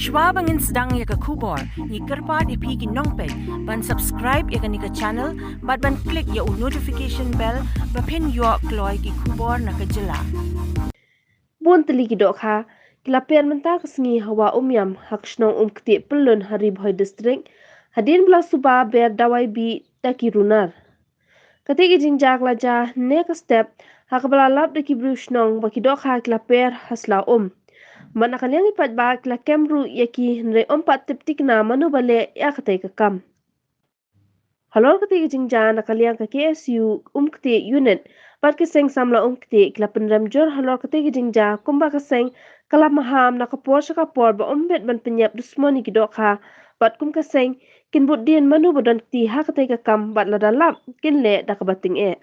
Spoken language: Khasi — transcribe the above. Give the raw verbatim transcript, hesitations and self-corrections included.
Shwa ba ngin sdang ïa ka khubor, ngi kyrpad ïa phi ki nongpeit ban subscribe ïa kane ka channel bad ban click ïa u notification bell ba phin ïoh kloi ki khubor na ka jylla. Bun tylli ki dohkha ki la per mynta ka sngi ha Wah Umiam ha ka shnong Umktieh Pyllun ha Ri Bhoi District, hadien ba la suba ber dawai bih da ki runar. Katei ka jingjia ka la jia hynne ka step ha kaba la lap da ki briew shnong ba ki dohkha ki la per ha sla um. Bad na ka liang ki paidbah ki la kem ruh ïa ki, hynrei ym pat tip thikna mano ba leh ïa katei ka kam. Halor katei ka jingjia, na ka liang ka K S U Umktieh Unit bad ka Seng Samla Umktieh ki la pynrem jur halor katei ka jingjia, kumba ka seng ka la maham na ka por sha ka por ba ym bit ban pynïap dusmon ïa ki dohkha, bad kum ka seng kin bud dien mano ba don kti ha katei ka kam, bad lada lap kin leh da kaba tyngeh.